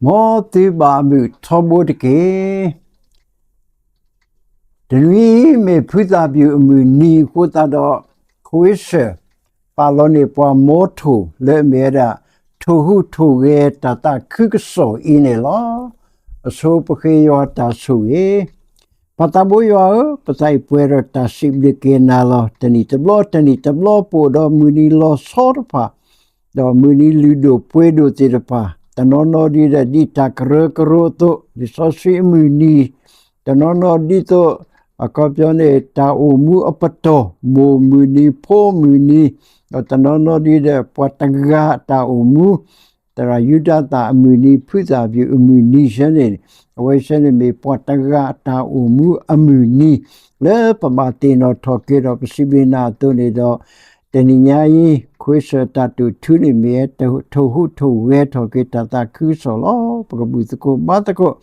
မ်သုဘၣ်အမုာ်ထီဘိတက့ၢ်. တနွံမ့ၢ်ဖုသးပျုၢ်အမုၢ်နံၤအဃိသတးဒီး ခဝ့ၡၢၣ်ပာ်လီၤန့ၢ်ပှၤမီထိၣ်လၢအမ့ၢ်ဝဲဒၣ် ထိၣ်ဟူးထိၣ်ဂဲၤတၢ်သးခုကစီၣ်အံၤန့ၣ်လီၤ. အဆိပဃ့ယွၤတၢ်ဆိၣ်ဂ့ၤ ပၢ်သးဘိယွၤဧၢ, ပသးအံၤပှဲၤဒီးတၢ်စံးဘျုးက့ၤနၤလီၤ. တနံၣ်တဘျီ တနံၣ်တဘျီ ပအိၣ်ဒီးမုၢ်နံၤလီၤဆီတဖၣ်, ဒီးမုၢ်နံၤလုၢ်ဒိၣ်ပှ့ၤဒိၣ်သ့ၣ်တဖၣ်, တနီၤနီၤဒ်ဒီးဒ်တၢ်ကရၢကရိအသိး, လံာ်စီဆှံအမုၢ်နံၤ, တနီၤနီၤဒ်သိး အခီပညီန့ၣ် တၢ်အိၣ်မူအပတီၢ်, မိၢ်မုၢ်နံၤ ဖိမုၢ်နံၤ, ဒီးတနီၤနီၤဒ်ဒီးပှၤတဂၤအတၢ်အိၣ်မူ သရၣ်ယူဒၤသၣ်အမုၢ်နံၤ ဖုသးပျုၢ်အမုၢ်နံၤဆဲန့ၣ်, အဝဲဆဲန့ၣ်မ့ၢ်ပှၤတဂၤအတၢ်အိၣ်မူအမုၢ်နံၤ လၢပဘၣ်သ့ၣ်နီၣ်ထီၣ်က့ၤဒီးပစံးဘျုးနၤအသိးန့ၣ်ဒီး, တနံၤညါအံၤ ခဝ့ၡၢၣ်တၢ်တိာ်ထူန့ၣ်မ့ၢ် ထိၣ်ဟူးထိၣ်ဂဲၤထီၣ်က့ၤတၢ်သးခုကစီၣ်လီၤ. ပကဘူၣ်သကိးဘါသကိး,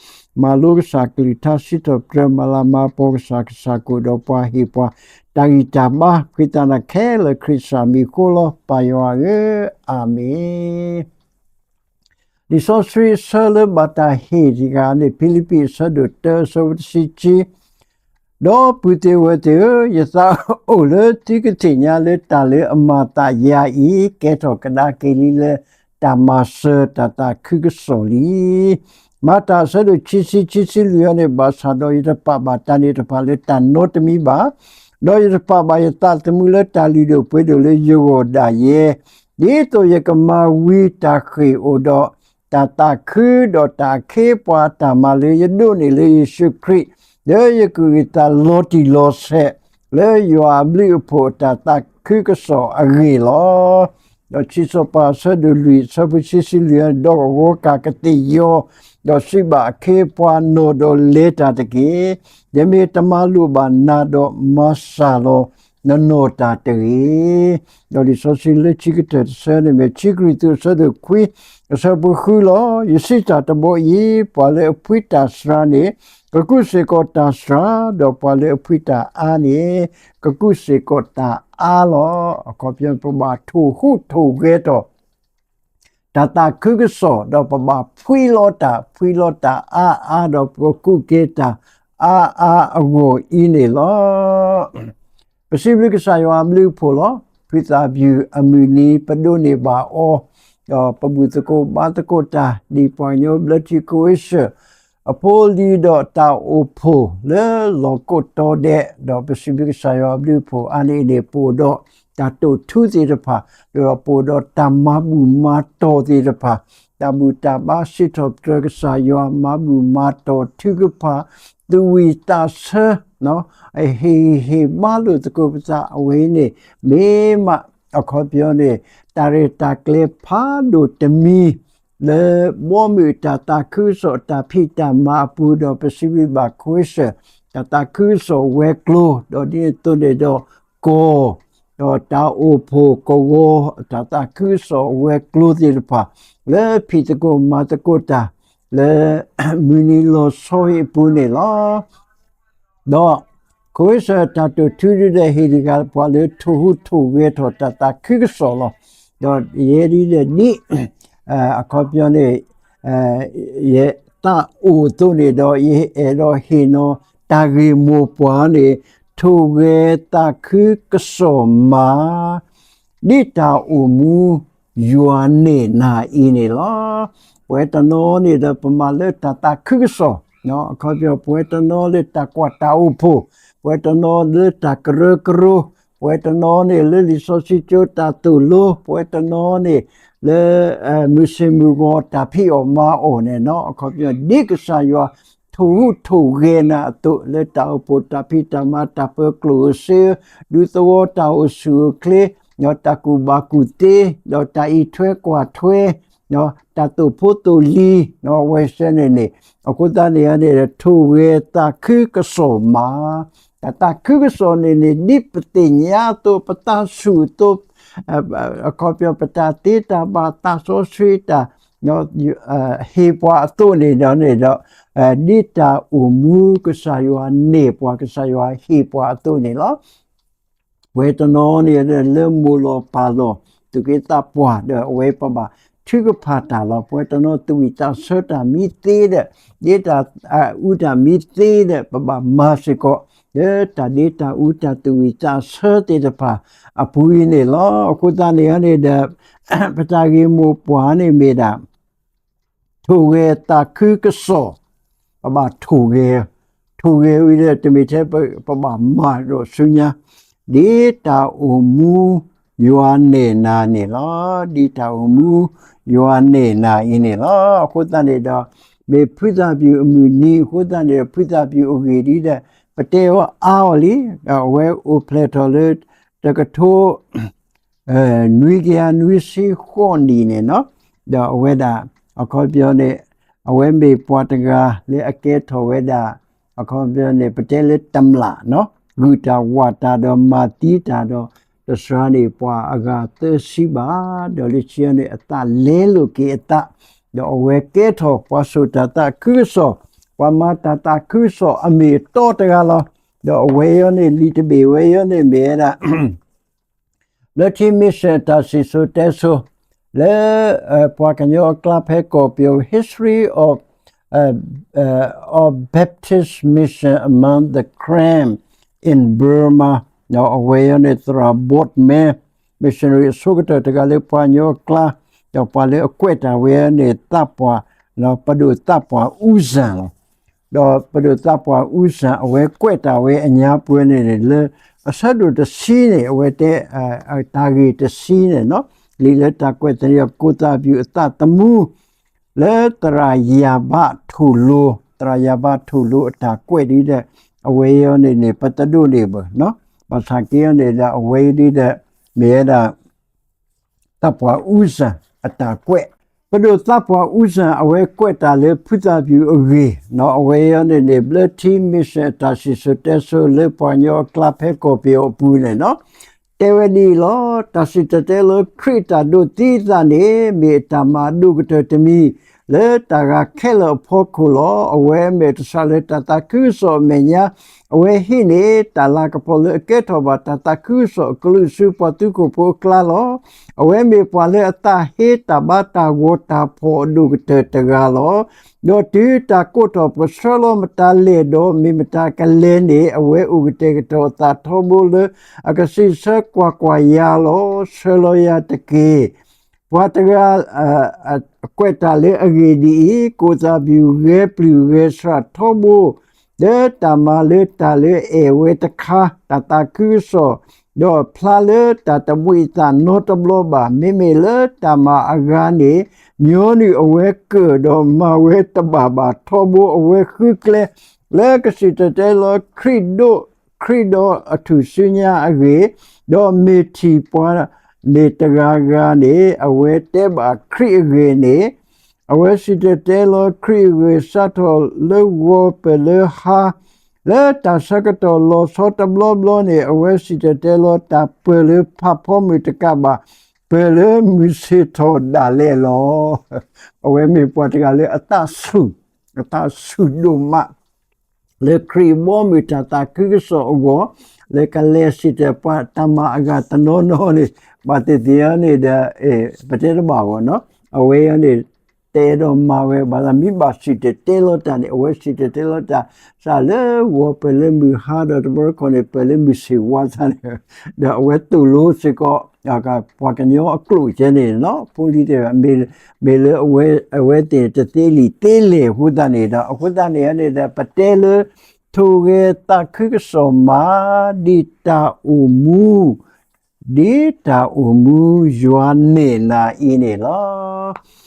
မၤလိကစၢ်ကလုၢ်ကထါ စံးထီၣ်ပတြၢၤ မၤလၤမၤကပီၤကစၢ် ကစၢ်ကအိၣ်ဒီးပှၤ ဟ့ၣ်ပှၤတၢ်ဂံၢ်တၢ်ဘါ ဖှံသးနၤခဲလၢာ်ခရံာ်ကစၢ်မံၤအဃိလီၤ. ပၢ်ယွၤဧၢ, အၤမ့ၣ်. လံာ်စီဆှံအဆၢလၢဘၣ်တၢ်ဟ့ၣ်တဂၤန့ၣ် ဖံလံးပံးအဆၢဒိၣ်တၢ အဆၢဖိတဆံခံ, ဒီပုၢ်သ့ၣ်ဝဲၢ်သ့ၣ်ဧၢ, ယသးအိၣ်လၢသုကသ့ၣ်ညါလၢတၢ်လၢအမၤသးယၤအံၤ ကဲထီၣ်ကဒါက့ၤလံလၢတၢ်မၤစၢၤတၢ်သးခုကစီၣ်လံ. မၤတၢ်အဆၢဒိၣ်ခံဆံ ခံဆံလွံၢ်အံၤန့ၣ် ဘၣ်ဆၣ်ဒီးယတပာ်ဘၣ်တၢ်န့ၣ်တဖၣ်လၢတၢ်နီတမံၤဘၣ်, ဒီးယတပာ်ဘၣ်ယသးသမူလၢတၢ်လုၢ်ဒိၣ်ပှ့ၤဒိၣ်လၢယဂီၢ်ဒၣ်ယဲ ဒ်သိးယကမၤဝံၤတၢ်ဃ့ၢ်အိၣ်ဒီး တၢ်သးခုဒီးတၢ်အခ့အပှၤအတၢ်မၤလၢယဒိးန့ၢ်လၢယ့ၣ်ၡူးခရံာ်, လၢယကဂံၢ်သးလီၤတံၢ်လီၤဆဲး လၢယွၤအဘျုးအဖှိၣ်အတၢ်သးခုကစီၣ်အဂ့ၢ်လီၤ. ဒီးခံစီၤပၤအဆၢဒိၣ်လွံၢ် အဆၢဖိခံဆံလွံၢ် ဒီးကဝီၤကၢ်ကသ့ၣ်ယီၤ, ဒီးစံးဘၣ်အခ့အပှၤ နီၢ်ဒီးလဲၤတၢ်တက့ၢ်. ယမ့ၢ်တမၤလိာ်ဘၣ်နၤဒီး မၤစၢ်လီၤနနီၢ်တၢ်တဂ့ၤ. ဒီးလံာ်စီဆှံလၢခံကတၢၢ်တဆၢန့ၣ်မ့ၢ် ခံကရံၣ်သူး အဆၢဒိၣ်ခွံ အဆၢဖိဃုလီၤ. ယစံးတၢ်တဘီအံၤ, ပှၤလၢအဖှံတၢ်စှၤန့ၣ် ကကူးစ့ၢ်ကီးတၢ်စှၤ, ဒီးပှၤလၢအဖှံတၢ်အါန့ၣ် ကကူးစ့ၢ်ကီးတၢ်အါလီၤ. အခီပညီ ပဘၣ်ထိၣ်ဟူးထိၣ်ဂဲၤထီၣ် တၢ်သးခုကစီၣ် ဒီးပဘၣ်ဖှံလီၤတၢ် ဖှံလီၤတၢ်အါအါ ဒီးပကကူးက့ၤတၢ်အါအါအဂီၢ်အံၤန့ၣ်လီၤ. ပစံးဘျုးကစၢ်ယွၤအဘျုးအဖှိၣ်လီၤ. ဖုသးပျုၢ်အမုၢ်နံၤ ပဒိးန့ၢ်ဘၣ်အီၤ, ဒီးပဘူၣ်သကိးဘါသကိးတၢ် ဒ်ပှၤကညီဘျၢထံခဝ့ၡၢၣ် အဖိအလံၤဒီးတၢ်အိၣ်ဖှိၣ်လၢလီၢ်ကိးတီၤဒဲး, ဒီးပစံးဘျုးကစၢ်ယွၤအဘျုးအဖှိၣ်အါန့ၢ်အန့ၣ် ပအိၣ်ဒီးတၢ်တိာ်ထူသ့ၣ်တဖၣ်, ဒီးပအိၣ်ဒီးတၢ်မၤဘူၣ်မၤတီၢ်သ့ၣ်တဖၣ်, တၢ်ဘူၣ်တၢ်ဘါစံးထီၣ်ပတြၢၤကစၢ်ယွၤ မၤဘူၣ်မၤတီၢ်ထုကဖၣ် သူၣ်ဝံၣ်သးဆၢ အဟ့ၣ်ဂံၢ်ဟ့ၣ်ဘါလိာ်သကိးပသးအဝဲအံၤန့ၣ် မ့ၢ်မးအခီပညီန့ၣ် တၢ်ရဲၣ်တၢ်ကျဲၤဖးဒိၣ်တမံၤ လၢဘီမုၢ်တၢ်သးခုကစီၣ်တၢ်ဖံးတၢ်မၤအပူၤ ဒီးပစံးဘျုးဘၣ်ခဝ့ၡၢၣ် တၢ်သးခုကစီၣ်ဝဲၤကျိၤ ဒီးဒ်န့ၣ်အသိးန့ၣ်ဒီး ကီၢ် ဒီးတၢ်အိၣ်ဖှိၣ်ကဝီၤ တၢ်သးခုကစီၣ်ဝဲၤကျိၤသ့ၣ်တဖၣ် လၢဖံးသကိးမၤသကိးတၢ် လၢမုၢ်နံၤလီၤဆီအံၤအပူၤန့ၣ်လီၤ. ဒီး ခဝ့ၡၢၣ်တၢ်တိာ်ထူဒုဒီးဟ့ၣ်တဂၤပှၤလၢ ထိၣ်ဟူးထိၣ်ဂဲၤထီၣ်တၢ်သးခုကစီၣ်လီၤ. ဒီးယဲဒ်လဲၣ်ဒ် အခီပညီန့ၣ် ယသးအိၣ်အသိးန့ၣ်ဒီး ယအဲၣ်ဒိးဟ့ၣ်နီၤတၢ်ဂ့ၢ်မိၢ်ပှၢ်န့ၣ် ထိၣ်ဂဲၤသးခုကစီၣ်မး ဒ်တၢ်အိၣ်မူယွၤနဲၣ်နၤအံၤန့ၣ်လီၤ. ပဝဲတနီၤန့ၣ်ဒီးပမၤလၢတၢ်သးခုကစီၣ်, အခီပညီ ပဝဲတနီၤလၢတၢ်ကွၢ်တၢ်အိၣ်ဖှိၣ်, ပဝဲတနီၤလၢတၢ်ကရၢကရိ, ပဝဲတနီၤန့ၣ်လၢလံာ်စီဆှံကၠိတၢ်သိၣ်လိ, ပဝဲတနီၤန့ၣ်လၢ မုၢ်ဆ့ၣ်မုၢ်ဂီၤတၢ်ဖံးအီၣ်မၤအီၣ်န့ၣ်လီၤ. အခီပညီ ဒ်ကစၢ်ယွၤ ထိၣ်ဟူးထိၣ်ဂဲၤနၤအသိး လၢတၢ်အိၣ်ဖှိၣ်တၢ်ဖံးတၢ်မၤ တၢ်ပၢၤကျိၣ်ဧိၤစ့ဧိၤ, ဒူသဝီတၢ်အိၣ်ဆူၣ်အိၣ်ချ့, တၢ်ကူၣ်ဘၣ်ကူၣ်သ့, ဒီးတၢ်အံးထွဲကွၢ်ထွဲ, တၢ်သိၣ်ဖိသိၣ်လံၤ, ဝဲစဲန့ၣ်န့ၣ်, အဃိသတးန့ၣ်န့ၣ် ထိၣ်ဂဲၤသးခုကစီၣ်မး, တၢ်သးခုကစီၣ်န့ၣ်န့ၣ် ဒ်ပသ့ၣ်ညါအသိး ပသးဆူၣ်အသိး အခီပညီ ပတၢ်သ့တၢ်ဘၣ် သးစီဆှံတၢ် ဟ့ၣ်ပှၤအသိးန့ၣ်ဒီးန့ၣ်ဒီး ဒ်တၢ်အိၣ်မူကစၢ်ယွၤန့ၣ် ပှၤကစၢ်ယွၤဟ့ၣ်ပှၤအသိးန့ၣ်လီၤ. ပဝဲတနီၤန့ၣ်လၢမိၢ်လီၤပၢ်လီၤ သူၣ်က့သးပှၢ်ဒီး အဝဲပဘၣ် ပကဘၣ်ထုကဖၣ်တၢ်လီၤ. ပဝဲတနီၤသူၣ်ဝံၣ်သးဆၢတၢ်မ့ၢ်သ့ဒီး ဒ်တၢ်အူတၢ်မ့ၢ်သ့ဒီး ပဘၣ်မၤစ့ၢ်ကီး လၢတၢ်ဒ့တၢ်အူတၢ်သူၣ်ဝံၣ်သးဆၢသ့ၣ်တဖၣ်အပူၤအံၤန့ၣ်လီၤ. အဃိသတးန့ၣ်န့ၣ်ဒီး ပတၢ်ဂ့ၢ်မိၢ်ပှၢ်န့ၣ်မ့ၢ်ဒၣ် ထိၣ်ဂဲၤသးခုကစီၣ်, ပဘၣ်ထိၣ်ဂဲၤ, ထိၣ်ဂဲၤဝံၤဒီး တမ့ၢ်ထဲပဘၣ်မၤဒီးဆူညါ, ဒ်တၢ်အိၣ်မူယွၤနဲၣ်နၤန့ၣ်လီၤ. ဒ်တၢ်အိၣ်မူယွၤနဲၣ်နၤအံၤန့ၣ်လီၤ. အဃိသတးန့ၣ်ဒီး မ့ၢ်ဖုသၣ်ပျူၤအမုၢ်နံၤအဃိသတးန့ၣ်ဒီး ဖုသၣ်ပျူၤအဂ့ၢ်ဒ်ဒီး ပတဲအီၤအါအီၤလံ, အဝဲအိၣ်ဖျဲၣ်ထီၣ်လၢ တကထိ နွံကယၤနွံဆံဃိးနံၣ်န့ၣ်နီၤ, ဒီးအဝဲဒၣ် အခီပညီန့ၣ် အဝဲမ့ၢ်ပှၤတဂၤလၢအကဲထီၣ်ဝဲဒၣ် အခီပညီန့ၣ် ပတဲလၢတမျးနီၤ, ဂုာ်တၢ်ဝးတၢ်ဒီးမၤသံတၢ်ဒီး တစှၤန့ၣ်ပှၤအဂၤသၢဆံဘၣ်, ဒီးလၢခံန့ၣ် အသးလဲလိာ်က့ၤအသး, ဒီးအဝဲကဲထီၣ်ပှၤစိာ်တၢ်သးခုကစီၣ်, ပှၤမၤတၢ်သးခုကစီၣ်အမ့ၢ်အတီတဂၤလီၤ. ဒီးအဝဲအံၤန့ၣ် လံာ်တဘ့ၣ်ဝဲအံၤန့ၣ်မ့ၢ်ဝဲဒၣ် Bloody Mission အတၢ်စံၣ်စိၤတဲစိၤ လၢ ပှၤကညီအကျါဖဲကီၢ်ပယီၤ History of, of Baptist Mission among the Karen in Burma, ဒီးအဝဲအံၤန့ၣ် သရၣ် Boardman, missionary အဆိကတၢၢ်တဂၤလၢပှၤကညီအကျါ, ဒီးပှၤလၢအကွဲးတၢ်ဝဲန့ၣ် သးပှၢ်, ပဒိၣ်သးပှၢ်အူစၣ်လီၤ. ဒီးပဒိၣ်သးပှၢ်အူစၣ် အဝဲကွဲးတၢ်ဝဲအညါပှဲၤန့ၣ်န့ၣ် လၢအဆၢဒိၣ်တဆံန့ၣ် အဝဲတဲ တၢ်ဂ့ၢ်တဆံန့ၣ်နီၤ, လံာ်လၢတၢ်ကွဲးသန့ၤ ကိၣ်သၣ်ပျူၤအသးသမူ လၢသရၣ်ယၤဘးထိၣ်လိၤ, သရၣ်ယၤဘးထိၣ်လိၤအတၢ်ကွဲးဒ်ဒီး အဝဲအံၤန့ၣ်န့ၣ် ပတဒိးန့ၢ်ဘၣ်နီၤ, ဘၣ်ဆၣ်က့အံၤန့ၣ်ဒီး အဝဲအံၤဒ်ဒီး မ့ၢ်ဝဲဒၣ် သးပှၢ်အူစၣ်အတၢ်ကွဲး, ပဒိၣ်သးပှၢ်အူစၣ် အဝဲကွဲးတၢ်လၢဖုသၣ်ပျူၤအဂ့ၢ်နီၤ, အဝဲအံၤန့ၣ်န့ၣ် Bloody Mission အတၢ်စံၣ်စိၤတဲစိၤလၢပှၤကညီအကျါဖဲကီၢ်ပယီၤအပူၤန့ၣ်နီၤ, တဲဝဲဒ်အံၤလီၤ. တၢ်စံၣ်တဲၤတဲလီၤခရံာ်အတၢ်ဒိးသံအသးန့ၣ် မ့ၢ်အတၢ်မၤအဒိၣ်ကတၢၢ်တမံၤ လၢတၢ်ဂၤခဲလၢာ်အဖီခိၣ်လီၤ. အဝဲမ့ၢ်တၢ်ဆၣ်လၢတၢ်သးခုကစီၣ်အမဲာ်ညါ, အဝဲဟံးန့ၢ်တၢ်လၤကပီၤလၢအကဲထီၣ်ဘၣ်တၢ်သးခုကစီၣ်အကလုာ်ဆူပှၤသုးခိၣ်ဖိအကျါလီၤ. အဝဲမ့ၢ်ပှၤလၢအသးဟ့တၢ်ဘါတၢ်ဂီၤတၢ်ဖှီၣ်အဒိၣ်ကတၢၢ်တဂၤလီၤ. ဒီးတုၤတၢ်ကိးထီၣ်ပဆှၢလီၤမတၤလဲၣ်ဒီး မ့ၢ်မတၤကလဲၤန့ၣ် အဝဲအိၣ်ကတဲာ်ကတီၤအသးထီဘိလၢအကစံးဆၢကွၢ်ကွၢ်ယၤလီၤ, ဆှၢလီၤယၤတက့ၢ်. ပှၤတဂၤ ကွဲးတၢ်လၢအဂ့ၢ်ဒ်အံၤ, ကိၣ်သၣ်ပျူၤဂဲၤပျုၢ်ဂဲၤဆှးထီဘိ လၢတၢ်မၤလၢတၢ်လၢအဲၣ်ဝဲတခါ, တၢ်သးခုကစီၣ်, ဒီးဖျါလၢတၢ်တဘှံးအသးနီတဘျီဘၣ်. မ့မ့ၢ်လၢတၢ်မၤအဂၤန့ၣ် ညီနုၢ်အဝဲကၢၢ်ဒီးမၤဝဲတဘၣ်ဘၣ်ထီဘိ အဝဲဃုကျဲ လၢကစံၣ်တဲၤတဲလီၤခရံာ်ဒိၣ် ခရံာ်ဒီးအထူၣ်စုညါအဂ့ၢ်, ဒီးမ့ၢ်ထံၣ်ပှၤန့ၣ်တဂၤဂၤန့ၣ် အဝဲတဲဘၣ်ခရံာ်အဂ့ၢ်န့ၣ်, အဝဲစံၣ်တဲၤတဲလီၤခရံာ်အဂ့ၢ် စးထီၣ်လၢဂီၤပၢၢ်လၢဟါ, လၢတၢ်ဆၢကတီၢ်လီၤဆီတဘျီဘျီန့ၣ် အဝဲစံၣ်တဲၤတဲလီၤတၢ်ပၢၢ်လၢဖးဖီမုၢ်တကးဘၣ်, ပၢၢ်လၢမုၢ်ဆ့ၣ်ထီၣ်ဒၣ်လဲာ်လီၤ. အဝဲမ့ၢ်ပှၤတဂၤလၢအသးဆူၣ်, အသးဆူၣ်ဒိၣ်မး လၢခရံာ်ဘီမုၢ်တၢ်သးခုကစီၣ်အဂီၢ်, လၢကလဲၤစံၣ်တဲၤပှၤတၢ်မၤအဂၤတနီၤနီၤန့ၣ်, ဘၣ်သ့ၣ်သ့ၣ်အံၤန့ၣ်ဒီး ပတဲတဘၣ်ဘၣ်နီၤ, အဝဲအံၤန့ၣ် တအဲၣ်ဒိးမၤဝဲဘၣ်သး မ့ၢ်ဘၣ်စံၣ်တဲၤတဲလီၤတၢ်န့ၣ် အဝဲစံၣ်တဲၤတဲလီၤတၢ် စးလၢဂီၤပၢၢ်လၢမုၢ်ဟါဒီးတဘျီတခီၣ်န့ၣ် ပၢၢ်လၢမုၢ်ဆ့ၣ်ဝါသးန့ၣ်, ဒီးအဝဲသိၣ်လိစ့ၢ်ကီး ပှၤကညီအကျိာ်ကဲန့ၣ်နီၤ, ဖိလံၤတဲ မ့ၢ်လၢအဝဲသ့ၣ်တသ့လံာ်သ့လဲၢ်အဃိသတးန့ၣ်ဒီး အဃိသတးန့ၣ်န့ၣ်ဒီး ပတဲလၢ ထိၣ်ဂဲၤသးခုကစီၣ်မး ဒ်တၢ်အိၣ်မူ, ဒ်တၢ်အိၣ်မူယွၤနဲၣ်နၤအံၤန့ၣ်လီၤ.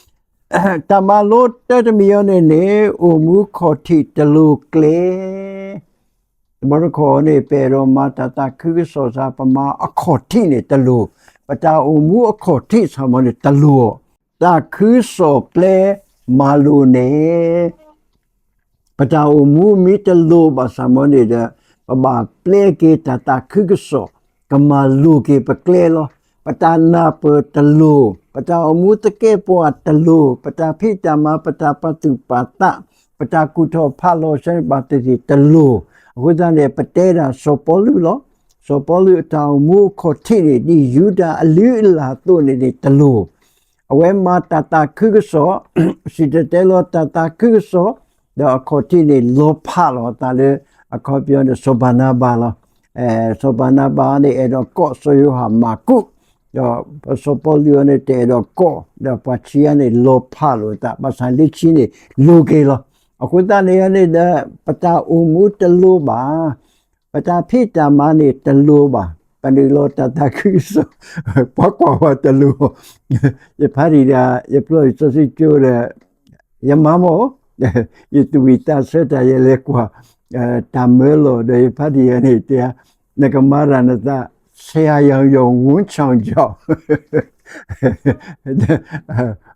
တၢ်မၤလိတၢ်တမံၤအံၤန့ၣ်န့ၣ် အိၣ်မူခီၣ်ထံးတလိၤကျဲ တဘျီတခီၣ်န့ၣ် ပအဲၣ်ဒိးမၤတၢ်သးခုကစီၣ်စ့ၢ် ပမၤအခီၣ်ထံးန့ၣ်တလိၤ, ပတၢ်အိၣ်မူအခီၣ်ထံးစ့ၢ်မ့ၢ်န့ၣ်တလိၤ, သးခုကစီၣ်ပျဲမၤလိာ်န့ၣ် ပတၢ်အိၣ်မူမ့ၢ်တလိၤဘၣ်စ့ၢ်မ့ၢ်န့ၣ်ဒီး ပဘၣ်ပျဲက့ၤတၢ်သးခုကစီၣ် ကမၤလိာ်က့ၤပကျဲလီၤ. ပတၢ်နၢ်ပၢၢ်တလိၤ, ပတၢ်အိၣ်မူသကဲးပဝးတလိၤ, ပတၢ်ဖံးတၢ်မၤ, ပတၢ်ပာ်သူၣ်ပာ်သး, ပတၢ်ကူၣ်ထီၣ်ဖးလီၤစ့ၢ်န့ၣ် ဘၣ်သ့ၣ်သ့ၣ်တလိၤ. အဃိသတးန့ၣ် ပတဲဒၣ်စီၤပီလူးလီၤ. စီၤပီလူးအတၢ်အိၣ်မူအခီၣ်ထံးန့ၣ် ဒ်ယူဒၤအလုၢ်အလၢ်အသိးန့ၣ်န့ၣ်တလိၤ အဝဲမၤတၢ်သးခုကစီၣ်, စံၣ်တဲၤတဲလီၤတၢ်သးခုကစီၣ်, ဒီးအခီၣ်ထံးန့ၣ် လီၤဖးလီၤအသးလၢ အခီပညီန့ၣ် စီၤဘၤနၤဘၤလီၤ. စီၤဘၤနၤဘၤန့ၣ် အဲၣ်ဒိးကိးစီၤယိၤဟၣ်မၢ်ကူး, ဒီးစီၤပီလူးန့ၣ် တအဲၣ်ဒိးကိး, ဒီးပှၤခံဂၤန့ၣ် လီၤဖးလိာ်သး ဘၣ်ဆၣ်လၢခံန့ၣ် လိၤက့ၤလီၤ. အဃိသတးန့ၣ်န့ၣ်ဒီး ပတၢ်အိၣ်မူတလိၤဘၣ် ပတၢ်ဖံးတၢ်မၤန့ၣ်တလိၤဘၣ်, ပနုာ်လီၤတၢ်သးခုကစီၣ်, ပှၤကွၢ်ဝဲတလိၤ, ယဖးဒံးဒၣ် ယပျီၢ်လံာ်စီဆှံကၠိဒီး ယမၤမၢ်, ယသူၣ်ဝံၣ်သးဆၢတၢ် ယလဲၤကွၢ် တၢ်မၢလီၤဒီး ယဖးဒံးယၤန့ၣ်တဲ, နကမၤတၢ်နသး ဆရာယောင်ယောင် ဝန်ဆောင်ကြောင့်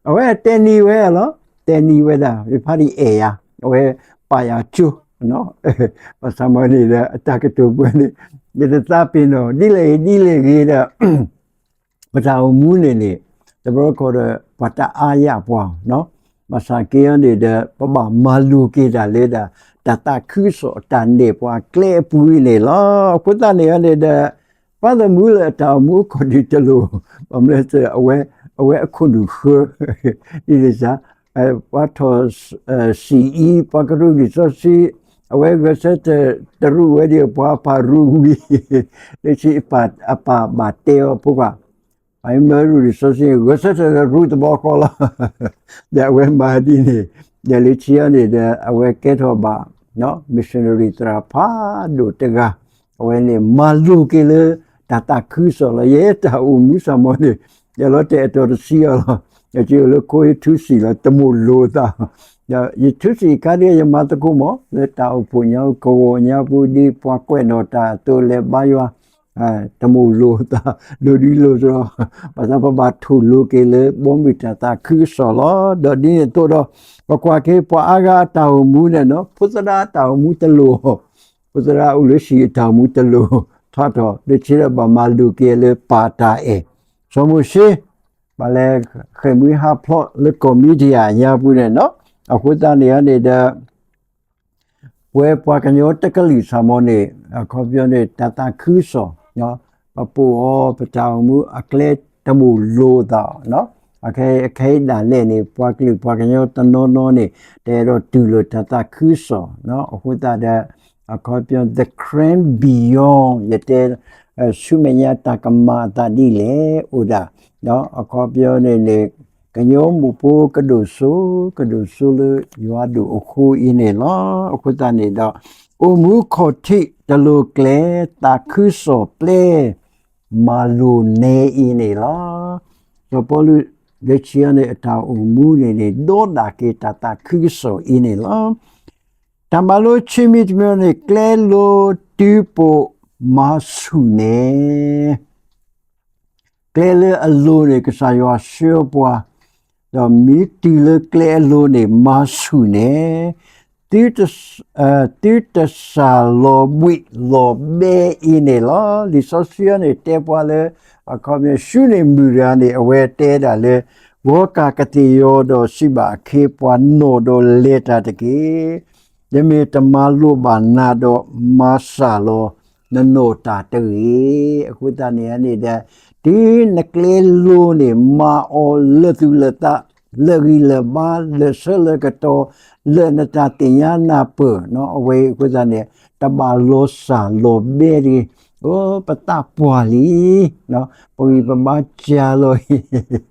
အဝဲတဲနံၤဝဲလီၤ, တဲနံၤဝဲဒၣ် ယဖးဒံးအဲၣ်ယၤ, အဝဲပာ်ယၤကၠိ, ဘၣ်ဆၣ်မ့ၢ်န့ၣ်ဒီး အတၢ်ကတိၤပှဲၤန့ၣ် ယတသးပ့ၤနီၣ် ဒ်လဲၣ်ဂ့ၤဒ်လဲၣ်ဂ့ၤဒီး ပတၢ်အိၣ်မူန့ၣ်န့ၣ် တဘျီတခီၣ်ဒီး ပှၤတအါယၢ်ပှၤ, ဘၣ်ဆၣ်က့အီၤန့ၣ်ဒီး ပဘၣ်မၤလိၤက့ၤတၢ်လၢဒၣ် တၢ်သးခုကစီၣ်အတၢ်နဲၣ်ပှၤကျဲအပူၤအံၤန့ၣ်လီၤ. အဃိသတးန့ၣ်အီၤန့ၣ်ဒီး ပှၤသမူလၢအတၢ်အိၣ်မူအခီၣ်ထံးတလိၤ, ဘၣ်မနုၤလဲၣ် အဝဲအခိၣ်နူာ်ဃၢ ဒ်န့ၣ်စ့ၢ် ပှၤထီၣ်စံၣ်အံၤ ပှၤကရူၢ်လံာ်စီဆှံ အဝဲဂဲၤဆၢထၢၣ်တရူးဝဲဒၣ် ပှၤအပၢ်ရူးဝံၤ လၢခံအပၢ်ဘၣ်တဲအီၤဖိခွါ, ပှၤမၢရူၢ်လံာ်စီဆှံ ဂဲၤဆၢထၢၣ်တရူးတဘျီဃီလီၤ. ဒီးအဝဲမၤဒ်န့ၣ် ဒီးလၢခံအီၤန့ၣ်ဒီး အဝဲကဲထီၣ်ဘၣ် missionary သရၣ်ဖးဒိၣ်တဂၤ, အဝဲန့ၣ်မၤလိၤက့ၤလၢ တၢ်သးခုကစီၣ်လီၤ. ယဲတၢ်အိၣ်မူစ့ၢ်မ့ၢ်န့ၣ် ယလီၤတဲာ်အတီၤတဆံအီၤလီၤ. ယက့ၤအိၣ်လၢခိယထူစံာ်လီၤ တမိၣ်လိၤသး, ယထူစံာ်ခါဒ် ယမၤသကိးမး လၢတၢ်အိၣ်ဖှိၣ်ညါ ကဝီၤညါပူၤ ဒ်ပှၤကွဲးနီၣ်တၢ်အသိး လဲၤဘါယွၤ တမိၣ်လိၤသး လိၤဒ်လိၤတရီ, ဘၣ်ဆၣ်ပဘၣ်ထိၣ်လိၤက့ၤလၢ ဘီမုၢ်တၢ်သးခုကစီၣ်လီၤ. ဒီးဒ်န့ၣ်အသိးဒီး ပကွၢ်က့ၤပှၤအါဂၤအတၢ်အိၣ်မူန့ၣ်နီၤ ဖိသရၣ်အတၢ်အိၣ်မူတလိၤ, ဖိသရၣ်အိၣ်လၢဟံၣ်အတၢ်အိၣ်မူတလိၤ, ထီၣ်ထီၣ်လၢခံဒီး ဘၣ်မၤလိၤက့ၤလၢပၢ်တၢ်အဲၣ်, စီၤမိၤၡ့ ဘၣ်လဲၤဃဲၣ်မှံဟးဖျိးလၢကီၢ်မံၤဒယၣ်ညါပူၤန့ၣ်နီၤ. အဃိသတးန့ၣ်န့ၣ်ဒီး ပဝဲပှၤကညီတကလုာ်စ့ၢ်မ့ၢ်န့ၣ် အခီပညီန့ၣ် တၢ်သးခုကစီၣ် ပပိာ်အီၤ ပတၢ်အိၣ်မူအကျဲတမိၣ်လိၤသး, အခဲအံၤဒၣ်လဲာ်န့ၣ် ပှၤကလုာ်ပှၤကညီတနီၤနီၤန့ၣ် တအဲၣ်ဒိးတူၢ်လိာ်တၢ်သးခုကစီၣ်, အဃိသတးဒီး အခီပညီ the grand beyond ယတဲ ဆူမဲာ်ညါတၢ်ကမၤအသးဒ်လဲၣ်အိၣ်ဒၣ်, အခီပညီန့ၣ်န့ၣ် ကညီမိၢ်ဖိကဒိၣ်စိ ကဒိၣ်စိလၢယွၤဒိၣ်အဃိအံၤန့ၣ်လီၤ. အဃိသတးန့ၣ်ဒီး အိၣ်မူခီၣ်ထံးတလိၤကျဲ သးခုကစီၣ်ပျဲ မၤလိၤနဲအံၤန့ၣ်လီၤ. စီၤပီလူး လၢခံအီၤန့ၣ် အတၢ်အိၣ်မူန့ၣ်န့ၣ် ဒီးဒၣ်က့ၤတၢ်သးခုကစီၣ်အံၤန့ၣ်လီၤ. တၢ်မၤလိခံမံၤတမံၤန့ၣ် ကျဲလိၤတုၤပိာ်မၤဆူၣ်နဲ ကျဲလၢအလိၤန့ၣ် ကစၢ်ယွၤဆှၢပှၤ, ဒီးမ့ၢ်တုၤလၢကျဲအလိၤန့ၣ် မၤဆူၣ်နဲ, သုတစၢ်လီၤဘှံးလီၤဘဲအံၤန့ၣ်လီၤ. လံာ်စီဆှံအံၤန့ၣ် တဲပှၤလၢ အခီပညီ ၡူန့ၣ်မုၢ်တဂၤန့ၣ် အဝဲတဲဒၣ်လၢ ဂီၤကၢ်ကသ့ၣ်ယီၤဒီးစံးဘၣ်အခ့အပှၤ နီၢ်ဒီးလဲၤတၢ်တက့ၢ်. ယမ့ၢ်တမၤလိာ်ဘၣ်နၤဒီး မၤစၢ်လီၤနနီၢ်တၢ်တဂ့ၤ. အဃိသတးန့ၣ်န့ၣ်ဒီး တုၤနကျဲလိၤန့ၣ် မၤအီၤလၢာ်သူၣ်လၢာ်သး လၢာ်ဂံၢ်လၢာ်ဘါ လၢာ်ဆၢလၢာ်ကတီၤ လၢာ်နတၢ်သ့ၣ်ညါနၢ်ပၢၢ် အဝဲအံၤအဃိသတးန့ၣ် တဘၣ်လီၤစၢ်လီၤဘဲတဂ့ၤ. အိ ပသးပှၢ်လံ ပဂံၢ်ပဘါစှၤလီၤ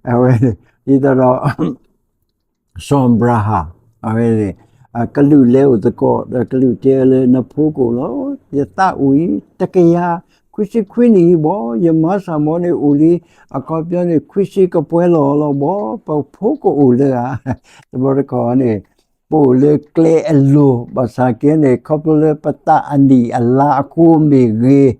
အံၤ အဝဲ ဒ်သိးဒီး စီၤအၤဘြၤဟၣ် အဝဲန့ၣ် ကလူးလဲၤအိၣ်သကိး ဒီးကလူးတဲလၢနဖိကအိၣ်လီၤ. ယသးအိၣ်အံၤ တကယၤ ခွံဆံခွံနံၣ်အံၤဘၣ်, ယမါစၢ်မီၤန့ၣ်အိၣ်လံ အခီပညီန့ၣ် ခွံဆံကပှဲၤလီၤလီၤဘၣ်, ပဖိကအိၣ်လၢဧါ. တဘျီတခီၣ်န့ၣ် ပအိၣ်လၢကျဲအလိၤ ဘၣ်ဆၣ်က့န့ၣ် ခီဖျိလၢပသးအနံၣ်အလါအဃိမ့ၢ်ဂ့ၤ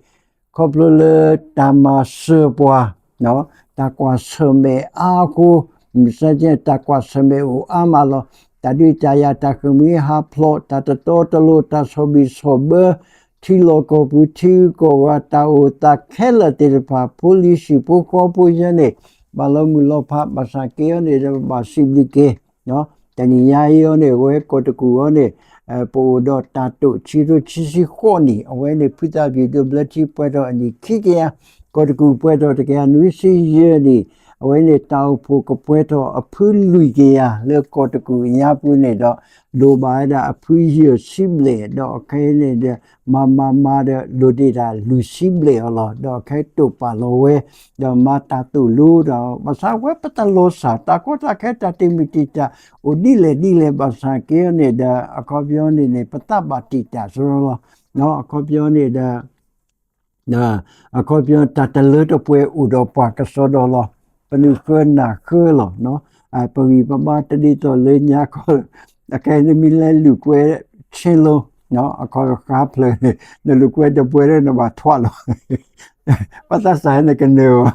ခီဖျိလၢတၢ်မၤစၢၤပှၤ တၢ်ကွၢ်ဆၢၣ်မဲာ်အါအဃိ မ့ၢ်စ့ၢ်ကီး တၢ်ကွၢ်ဆၢၣ်မဲာ်အိၣ်အါမးလီၤ. တၢ်ဒုးတၢ်ယၤ တၢ်ဃ့ၢ်မှံဟးဖျိး တၢ်တတီတလိၤ တၢ်ဆီၣ်ဘံၣ်ဆီၣ်ဘၢ ထံလီၢ်ကီၢ်ပူၤ ထံဂုၤကီၢ်ဂၤ တၢ်အိၣ်သးခဲလၢာ်သ့ၣ်တဖၣ် ဖိလံၤဟံၣ်ဖိဃီဖိယဲန့ၣ် ဘၣ်လီၤမုၢ်လီၤဖး ဘၣ်ဆၣ်က့အီၤန့ၣ်ဒီး ပဘၣ်စံးဘျုးက့ၤ တနံၤညါအံၤအီၤန့ၣ် အဝဲကီၢ်တကူၣ်အီၤန့ၣ် ပအိၣ်ဒီးတၢ်တိာ်ခံကထိခံဆံဃိးနံၣ် အဝဲန့ၣ် ဖုသးပှၢ်ဒိၣ်ဘျၢထံပှဲၤထီၣ်အနံၣ်ခံကယၤ, ကီၢ်တကူၣ်ပှဲၤထီၣ်တကယၤနွံဆံယဲၢ်နံၣ်, အဝဲန့ၣ်တၢ်အိၣ်ဖှိၣ်ကပှဲၤထီၣ်အဖုလွံၢ်ကယၤလၢကီၢ်တကူၣ်အညါပူၤန့ၣ်ဒီး ဒိၣ်ဘၣ်ဝဲဒၣ်အဖုယဲၢ်ဆံဘျဲၣ် ဒီးခဲအံၤန့ၣ်ဒီး မၤမၤမၤဒီး ဒိၣ်တ့ၢ်တၢ်လွံၢ်ဆံဘျဲၣ်အီၤလီၤ. ဒီးခဲတိာ်ပာ်လီၤဝဲ ဒီးမၤတၢ်သိၣ်လိဒီး ဘၣ်ဆၣ်ဝဲပတလီၤစၢ် တၢ်ကီတၢ်ခဲတၢ်တမံၤတံာ်တာ် အိၣ်ဒ်လဲၣ်ဒ်လဲၣ်ဘၣ်ဆၣ်က့အီၤန့ၣ်ဒီး အခီပညီန့ၣ်န့ၣ် ပသးဘၣ်တံာ်တာ်စရီလီၤ. အခီပညီန့ၣ်ဒီး အခီပညီတၢ်တလၢတပှဲၤအိၣ်ဒီးပှၤကစီဒီလီၤ. ပနုာ်ဃၢနၢ်ဃၢလီၤ. ပဂံၢ်ပဘါတဒ်သိးလၢညါခီ, အခဲအံၤနမ့ၢ်လဲၤလူၤကွဲဆ့လိၤ အခီဃါဖျၢၣ်န့ၣ် နလူၤကွဲတပှဲၤဒီးနဘၣ်ထွးလီၤ. ပှၤသးစၢ်နကနၢၤဘၣ်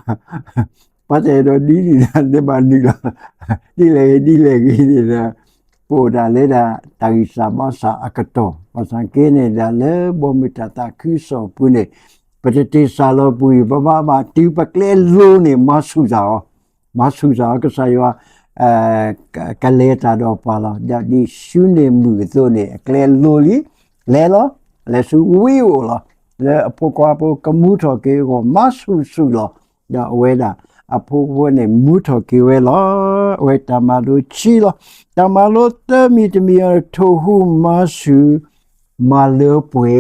ပှၤတအဲၣ်ဒိးဒ်န့ၣ်ဒီး နဘၣ်နုာ်လီၤ. ဒ်လဲၣ်ဂ့ၤဒ်လဲၣ်ဂ့ၤန့ၣ်ဒီး ပအိၣ်ဒၣ်လၢဒၣ်တၢ်ဂံၢ်စၢ်ဘါစၢ်အကတီၢ် ဘၣ်ဆၣ်က့န့ၣ်ဒၣ်လၢဘီမုၢ်တၢ်သးခုကစီၣ်အပူၤန့ၣ် ပတတ့ၢ်စၢ်လီၤပှၤဘၣ်ဘၣ်ဘၣ် တုၤပကျဲလိၤန့ၣ် မၤဆူၣ်စၢ်အီၤ, မၤဆူၣ်စၢ်အီၤ ကစၢ်ယွၤ ကလဲၤတၢ်ဒီးပှၤလီၤ. ဒ်ဆူန့ၣ်မုၢ်အသိးန့ၣ် အကျဲလိၤလံ, လဲၤလီၤ, လဲၤဆူဝံအိၣ်လီၤ. လၢအဖိခွါဖိကမူထီၣ်က့ၤအဂီၢ် မၤဆူၣ်ဆူၣ်လီၤ. ဒီးအဝဲဒၣ်အဖိခွါန့ၣ် မူထီၣ်က့ၤဝဲလီၤ. အဝဲတၢ်မၤလိခံလီၤ. တၢ်မၤလိသၢမံၤတမံၤအံၤ ထိၣ်ဟူးမၤဆူၣ် မၤလၢပှဲ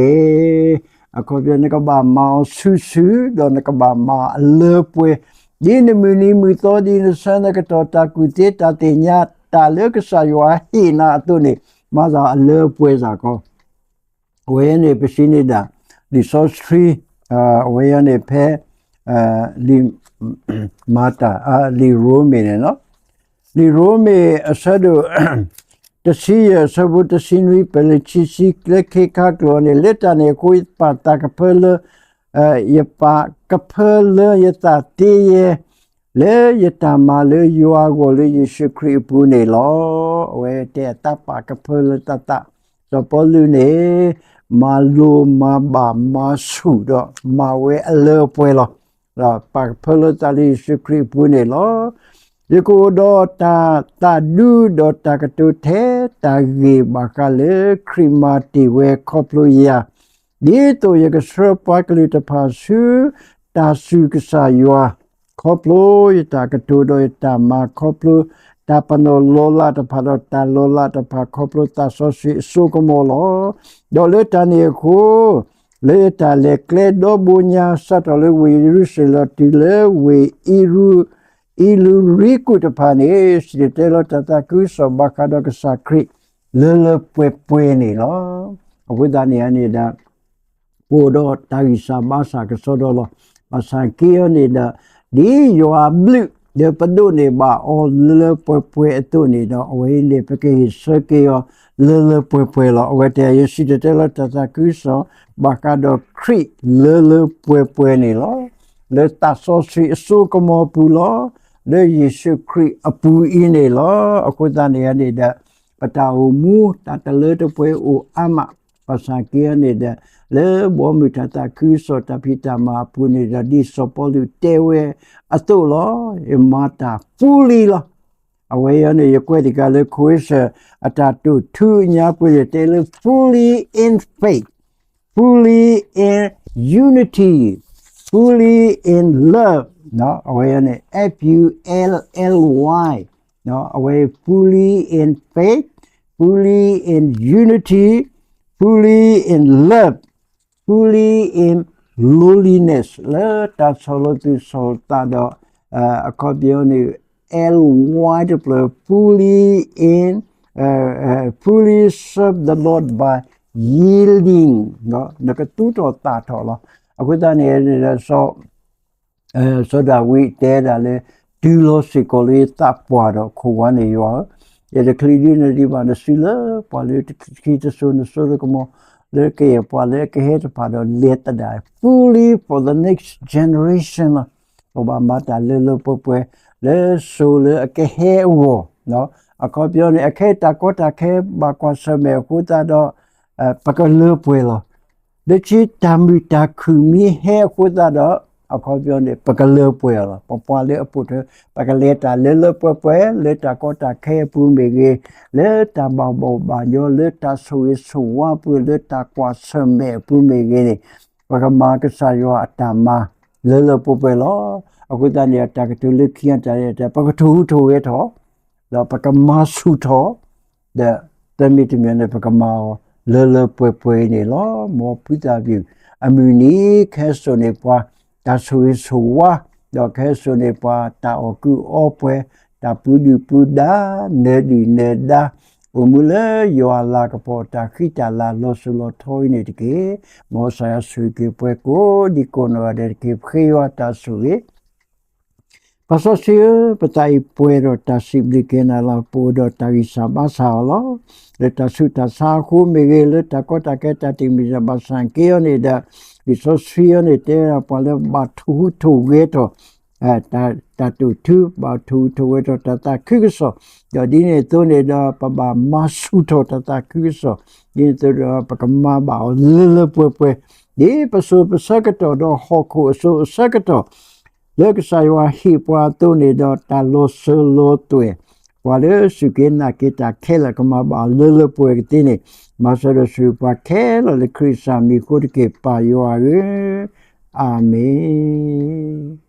ၤ, အခီပညီနကဘၣ်မၤအီၤဆူၣ်ဆူၣ် ဒီးနကဘၣ်မၤအီၤအလၢပှဲၤ, ဒ်နမုၢ်နံၤမုၢ်သီ ဒ်နဆၢနကတီၢ် တၢ်ကူၣ်သ့တၢ်သ့ၣ်ညါ တၢ်လၢကစၢ်ယွၤဟ့ၣ်နၤအသိးန့ၣ် မၤသးအလၢပှဲၤစ့ၢ်ကီး. အဝဲန့ၣ်ပစံးန့ၣ်ဒၣ် လံာ်စီဆှံ အဝဲန့ၣ်ဖဲ လံာ်မၤတၢ် လံာ်ရိမ့ၤန့ၣ်လီၤ. လံာ်ရိမ့ၤအဆၢဒိၣ် တဆံယဲၢ် အဆၢဖိတဆံနွံ ပလၢခံဆံ လၢခံခါကျိာ်န့ၣ် လၢတၢ်န့ၣ်အဃိ ယပာ်သးကဖၢလၢ ယပာ်ကဖၢလၢယသးသ့ယဲ လၢယတၢ်မၤလၢယွၤအဂီၢ်လၢယ့ၣ်ၡူးခရံာ်အပူၤန့ၣ်လီၤ. အဝဲတဲအသးပာ်ကဖၢလၢသးသး, စီၤပီလူးန့ၣ် မၤလိမၤဘၣ်မၤဆူၣ်ဒီးမၤဝဲအလၢအပှဲၤလီၤ. ဒီးပာ်ကဖၢလၢသးလၢယ့ၣ်ၡူးခရံာ်အပူၤန့ၣ်လီၤ. ယကအိၣ်ဒီးတၢ်သးဒူဒီးတၢ်ကတိၤထဲ တၢ်ဂ့ၢ်ဘၣ်ဃးလၢခရံာ်မၤတ့ၢ်ဝဲခီဖျိယၤ ဒ်သိးယကဆှၢပှၤကလုာ်တဖၣ်ဆူ တၢ်စူၢ်ကစၢ်ယွၤ ခီဖျိယတၢ်ကတိၤဒီးယတၢ်မၤ ခီဖျိတၢ်ပနီၣ်လီၤလးတဖၣ်ဒီးတၢ်လီၤလးတဖၣ် ခီဖျိသးစီဆှံအစိကမီၤလီၤ. ဒီးလၢတၢ်န့ၣ်အဃိ လၢယတၢ်လဲၤကျဲဒီဘိညါ စးထီၣ်လၢဝ့ၢ်ယရူၤၡလ့ၣ် တုၤလၢဝ့ၢ်အံၤရူ အံၤလူၤရံကူၣ်တဖၣ်န့ၣ် စံၣ်တဲၤတဲလီၤတၢ်သးခုကစီၣ်ဘၣ်ဃးဒီးကစၢ်ခရံာ် လၢလၢပှဲၤပှဲၤန့ၣ်လီၤ. အဃိသတးန့ၣ်န့ၣ်ဒီး ပအိၣ်ဒီးတၢ်ဂံၢ်စၢ်ဘါစၢ်ကစီဒီလီၤ. ဘၣ်ဆၣ်က့အီၤန့ၣ်ဒီး ဒ်ယွၤအဘျုး ဒီးပဒိးန့ၢ်ဘၣ်အီၤလၢလၢပှဲၤပှဲၤအသိးန့ၣ်ဒီး အဝဲအံၤန့ၣ် ပကဟ့ၣ်ဆၢက့ၤအီၤ လၢလၢပှဲၤပှဲၤလီၤ. အဝဲတဲ ယစံၣ်တဲၤတဲလီၤတၢ်သးခုကစီၣ် ဘၣ်ဃးဒီးခရံာ်လၢလၢပှဲၤပှဲၤန့ၣ်လီၤ. လၢသးစီဆှံအစိကမီၤပူၤလီၤ. လၢယ့ၣ်ၡူးခရံာ်အပူၤအံၤန့ၣ်လီၤ. အဃိသတးန့ၣ်န့ၣ်ဒီး ပတၢ်အိၣ်မူတၢ်တလၢတပှဲၤအိၣ်အါမး, ဘၣ်ဆၣ်က့အီၤန့ၣ်ဒီး လၢဘီမုၢ်တၢ်သးခုကစီၣ်တၢ်ဖံးတၢ်မၤအပူၤန့ၣ်ဒီး ဒ်စီၤပီလူးတဲဝဲအသိးလီၤ. ယမၤတၢ် fully လီၤ. အဝဲအံၤန့ၣ် ယကွဲးတကးလၢ ခိအ့စၢၣ် အတၢ်တိာ်ထူအညါပူၤန့ၣ် တဲလၢ fully in faith, fully in unity, fully in love, အဝဲန့ၣ် F U L L Y, အဝဲ fully in faith, fully in unity, fully in love, fully in lowliness လၢတၢ်ဆီၣ်လီၤသူၣ်ဆီၣ်လီၤသးဒီး အခီပညီန့ၣ် L Y တဖျၢၣ် fully in, fully serve the Lord by yielding, နကသူၣ်ထီၣ်သးထီၣ်လီၤ. အဃိသတးန့ၣ် စီၤဒၤဝံးတဲဒၣ်လၢ တုၤလီၤစ့ၢ်ကီးလၢယသးပှၢ်ဒီးခိၣ်ဝါန့ၣ်ယွၤဧၢ, ယတချံးဒုးနဒံးဘၣ် နစုလၢပှၤလၢတခံတစိၤ နစိတကမီၤ လၢကယဲၢ်ပှၤလၢအကဟဲတဖၣ်ဒီးလဲၤသဒၣ် fully for the next generation လီၤ. ပဘၣ်မၤတၢ်လၢလၢပှဲၤပှဲၤ လၢစိၤလၢအကဟဲအဂီၢ်, အခီပညီန့ၣ် အခဲအံၤတၢ်ကီတၢ်ခဲဘၣ်ကွၢ်ဆၢၣ်မဲာ်အဃိသတးဒီး ပကလၢပှဲၤလီၤ. လၢခံတၢ်မုာ်တၢ်ခုၣ်မ့ၢ်ဟဲအဃိသတးဒီး အခီပညီန့ၣ် ပကလၢပှဲၤလီၤ. ပပှၤလၢအပိာ်ထွဲ ပကလဲၤတၢ်လၢလၢပှဲၤပှဲၤ လၢတၢ်ကီတၢ်ခဲအပူၤမ့ၢ်ဂ့ၤ, လၢတၢ်ဘၣ်ဘီၣ်ဘၣ်ညီ လၢတၢ်ဆိၣ်ဂ့ၤဆိၣ်ဝါအပူၤ လၢတၢ်ကွၢ်ဆၢၣ်မဲာ်အပူၤမ့ၢ်ဂ့ၤန့ၣ် ပကမၤကစၢ်ယွၤအတၢ်မၤ လၢလၢပှဲၤပှဲၤလီၤ. အဃိသတးန့ၣ် တၢ်ကတိၤလၢခံအတၢ် ပကထိၣ်ဟူးထိၣ်ဂဲၤထီၣ် ဒီးပကမၤဆူၣ်ထီၣ် ဒီးသၢမံၤတမံၤန့ၣ် ပကမၤအီၤလၢလၢပှဲၤပှဲၤအံၤန့ၣ်လီၤ. မ်ဖုသၣ်ဘံၣ်အမုၢ်နံၤ ကဟဲစိာ်န့ၢ်ပှၤ တၢ်ဆိၣ်ဂ့ၤဆိၣ်ဝါ ဒီးကဟဲစိာ်န့ၢ်ပှၤ တၢ်အီၣ်ကုၢ်အီပှဲၤ တၢ်ပူၤဒုၣ်ပူၤဒါ နၢၤဒုၣ်နၢၤဒါ အိၣ်မူလၢယွၤအလၤကပီၤ တၢ်ဃံတၢ်လၤလီၤစိၤလီၤထီအံၤန့ၣ်တက့ၢ်. မ်ကစၢ်ယွၤဆိၣ်ဂ့ၤက့ၤပှၤကိးဒံကိးနီၢ်ဂၤဒဲးတက့ၢ်. ပဃ့ယွၤတၢ်ဆိၣ်ဂ့ၤ ပၢ်စီဆှံဧၢ, ပသးအံၤပှဲၤဒီးတၢ်စံးဘျုးက့ၤနၤလီၤ. ပအိၣ်ဒီးတၢ်ဂံၢ်စၢ်ဘါစၢ်အီၤလီၤ. လၢတၢ်ဆူးတၢ်ဆါအဃိမ့ၢ်ဂ့ၤ, လၢတၢ်ကီတၢ်ခဲတၢ်တမံၤဘၣ်ဆၣ်က့အီၤန့ၣ်ဒီး, လံာ်စီဆှံအံၤန့ၣ် တဲပှၤလၢဘၣ်ထိၣ်ဟူးထိၣ်ဂဲၤထီၣ် တၢ်တိာ်ထူ, ဘၣ်ထိၣ်ဟူးထိၣ်ဂဲၤထီၣ်တၢ်သးခုကစီၣ်, ဒီးဒ်န့ၣ်အသိးန့ၣ်ဒီး ပဘၣ်မၤဆူၣ်ထီၣ်တၢ်သးခုကစီၣ်, ဒ်န့ၣ်အသိးဒီး ပကမၤဘၣ်အီၤလၢလၢပှဲၤပှဲၤ, ဒ်ပစိၤပဆၢကတီၢ်ဒီးဟီၣ်ခိၣ်အစိၤအဆၢကတီၢ် လၢကစၢ်ယွၤဟ့ၣ်ပှၤအသိးန့ၣ်ဒီး တၢ်လီၤစၢၤလီၤသွဲၣ်, ပှၤလၢစူၢ်က့ၤနာ်က့ၤတၢ်ခဲလၢာ် ကမၤဘၣ်အီၤလၢလၢပှဲၤပှဲၤကသ့န့ၣ်, မၤစၢၤဒီးဆိၣ်ဂ့ၤပှၤခဲလၢာ်လၢခရံာ်ကစၢ်မံၤအဃိတက့ၢ်. ပၢ်ယွၤဧၢ, အၤမ့ၣ်.